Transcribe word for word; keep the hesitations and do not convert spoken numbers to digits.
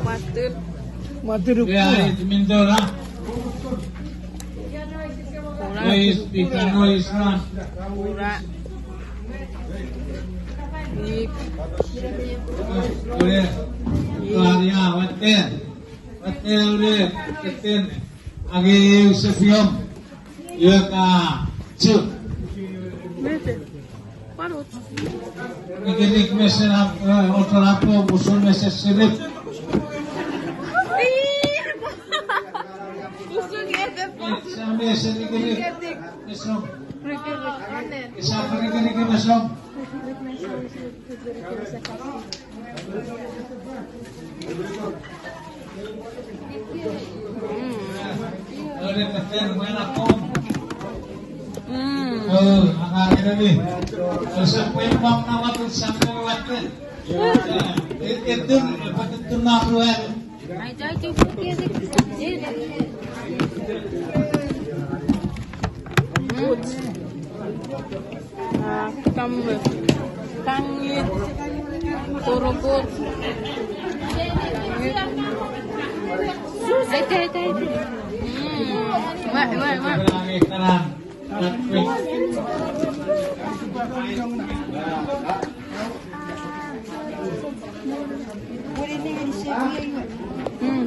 Matur. Matur. Ya, minto na. Nois, pika nois na. Ura. Nik. Ure. Nik. Klaria, watte. Watte ure, keten. Age eu sefiom. Iwe ka chu. Mete. Parut. Nikinik mesen ap, eh, otorapo, musun mesen sirik. Usun ngete pa. Sa mesen nikinik. Mesom. Sa nikinik mesom. Mm. Kamme. Kangit. Torokot. Kangit. Aita, aita, aita. Mm. Wa, wa, wa. Mm.